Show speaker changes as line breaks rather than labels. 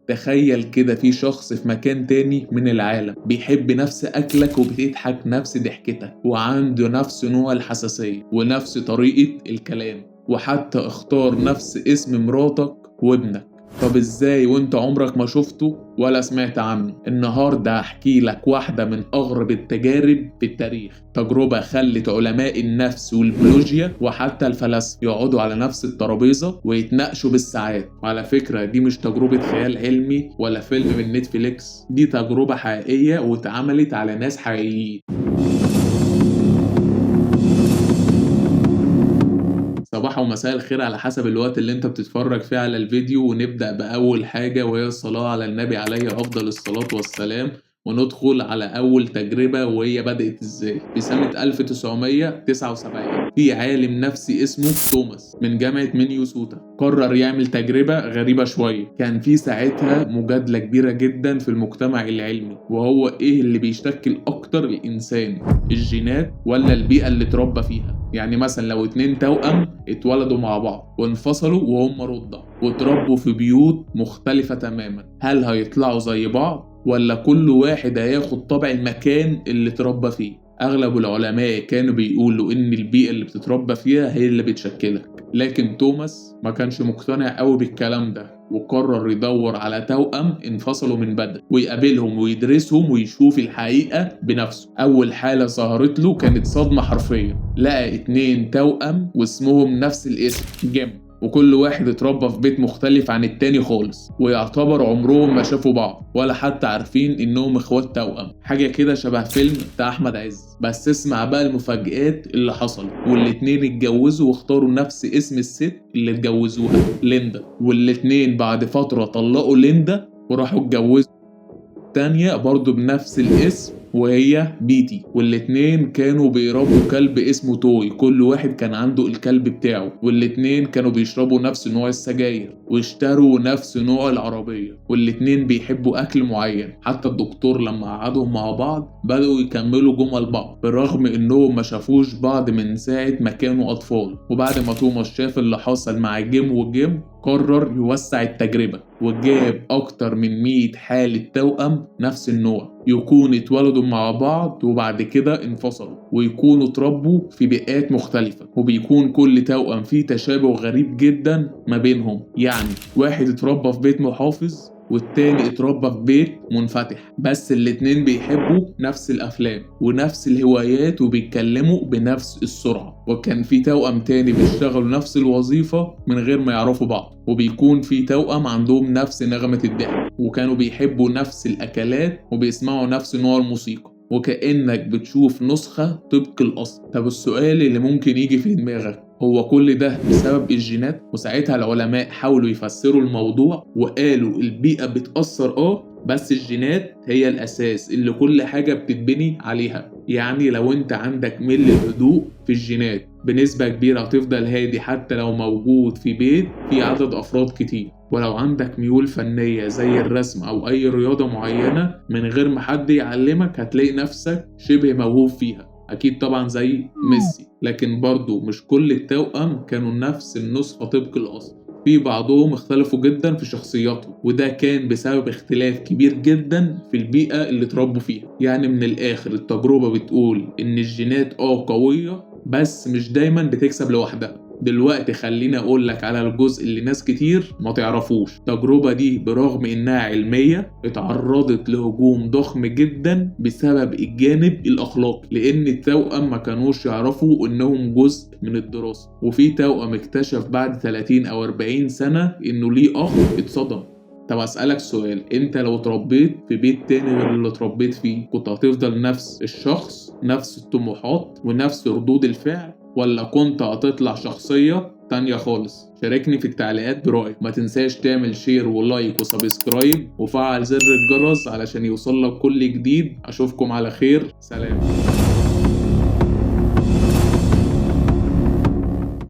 تخيل كده في شخص في مكان تاني من العالم بيحب نفس أكلك وبتضحك نفس ضحكتك وعنده نفس نوع الحساسية ونفس طريقة الكلام، وحتى اختار نفس اسم مراتك وابنك. طب ازاي وانت عمرك ما شفته ولا سمعت عنه؟ النهاردة هحكي لك واحدة من أغرب التجارب في التاريخ، تجربة خلت علماء النفس والبيولوجيا وحتى الفلاسفة يقعدوا على نفس الترابيزة ويتناقشوا بالساعات. وعلى فكرة دي مش تجربة خيال علمي ولا فيلم من نتفليكس، دي تجربة حقيقية واتعملت على ناس حقيقيين. صباح ومساء الخير على حسب الوقت اللي انت بتتفرج فيه على الفيديو. ونبدأ بأول حاجة وهي الصلاة على النبي عليه أفضل الصلاة والسلام، وندخل على أول تجربة وهي بدأت إزاي. في سنة 1979 في عالم نفسي اسمه توماس من جامعة مينيسوتا قرر يعمل تجربة غريبة شوية. كان في ساعتها مجادلة كبيرة جدا في المجتمع العلمي، وهو إيه اللي بيشكل أكتر الإنسان، الجينات ولا البيئة اللي اتربى فيها؟ يعني مثلا لو اتنين توأم اتولدوا مع بعض وانفصلوا وهم رضع واتربوا في بيوت مختلفة تماما، هل هيطلعوا زي بعض ولا كل واحد هياخد طبع المكان اللي اتربى فيه؟ أغلب العلماء كانوا بيقولوا إن البيئة اللي بتتربى فيها هي اللي بتشكلك، لكن توماس ما كانش مقتنع قوي بالكلام ده، وقرر يدور على توأم انفصلوا من بدري ويقابلهم ويدرسهم ويشوف الحقيقة بنفسه. أول حالة ظهرت له كانت صدمة حرفيا، لقى اتنين توأم واسمهم نفس الاسم جيم، وكل واحد اتربى في بيت مختلف عن التاني خالص، ويعتبر عمرهم ما شافوا بعض ولا حتى عارفين انهم اخوات توأم. حاجة كده شبه فيلم بتاع احمد عز. بس اسمع بقى المفاجآت اللي حصلت، والاتنين اتجوزوا واختاروا نفس اسم الست اللي اتجوزوها ليندا، والاتنين بعد فترة طلقوا ليندا وراحوا اتجوزوا تانية برضو بنفس الاسم وهي بيتي، والاتنين كانوا بيربوا كلب اسمه توي، كل واحد كان عنده الكلب بتاعه، والاتنين كانوا بيشربوا نفس نوع السجاير واشتروا نفس نوع العربية، والاتنين بيحبوا أكل معين. حتى الدكتور لما قعدهم مع بعض بدأوا يكملوا جمل بعض بالرغم انهم ما شافوش بعض من ساعة ما كانوا أطفال. وبعد ما توماس شاف اللي حصل مع جيم وجيم قرر يوسع التجربة وجاب أكتر من 100 حالة توأم نفس النوع، يكون اتولدوا مع بعض وبعد كده انفصلوا، ويكونوا اتربوا في بيئات مختلفة، وبيكون كل توأم فيه تشابه غريب جدا ما بينهم. يعني واحد اتربى في بيت محافظ والتاني اتربى في بيت منفتح، بس الاتنين بيحبوا نفس الأفلام ونفس الهوايات وبيتكلموا بنفس السرعة. وكان في توأم تاني بيشتغلوا نفس الوظيفة من غير ما يعرفوا بعض، وبيكون في توأم عندهم نفس نغمة الضحك، وكانوا بيحبوا نفس الأكلات وبيسمعوا نفس نوع الموسيقى، وكأنك بتشوف نسخة طبق الأصل. طب السؤال اللي ممكن يجي في دماغك، هو كل ده بسبب الجينات؟ وساعتها العلماء حاولوا يفسروا الموضوع وقالوا البيئة بتأثر بس الجينات هي الأساس اللي كل حاجة بتتبني عليها. يعني لو انت عندك ميل للهدوء في الجينات بنسبة كبيرة هتفضل هادي حتى لو موجود في بيت فيه عدد أفراد كتير، ولو عندك ميول فنية زي الرسم أو أي رياضة معينة من غير ما حد يعلمك هتلاقي نفسك شبه موهوب فيها، أكيد طبعا زي ميسي. لكن برضو مش كل التوأم كانوا نفس النسخة طبق الأصل، في بعضهم اختلفوا جدا في شخصياتهم، وده كان بسبب اختلاف كبير جدا في البيئة اللي اتربوا فيها. يعني من الآخر التجربة بتقول إن الجينات قوية بس مش دايما بتكسب لوحدها. دلوقتي خليني اقول لك على الجزء اللي ناس كتير ما تعرفوش. التجربة دي برغم انها علمية اتعرضت لهجوم ضخم جدا بسبب الجانب الاخلاقي، لان التوأم ما كانوش يعرفوا انهم جزء من الدراسة. وفي توأم اكتشف بعد 30 او 40 سنة انه ليه اخ اتصدم. طب اسألك سؤال، انت لو اتربيت في بيت تاني غير اللي اتربيت فيه كنت هتفضل نفس الشخص، نفس الطموحات ونفس ردود الفعل، ولا كنت هتطلع شخصية تانية خالص؟ شاركني في التعليقات برأيك. ما تنساش تعمل share و like و subscribe وفعل زر الجرس علشان يوصلك كل جديد. أشوفكم على خير، سلام.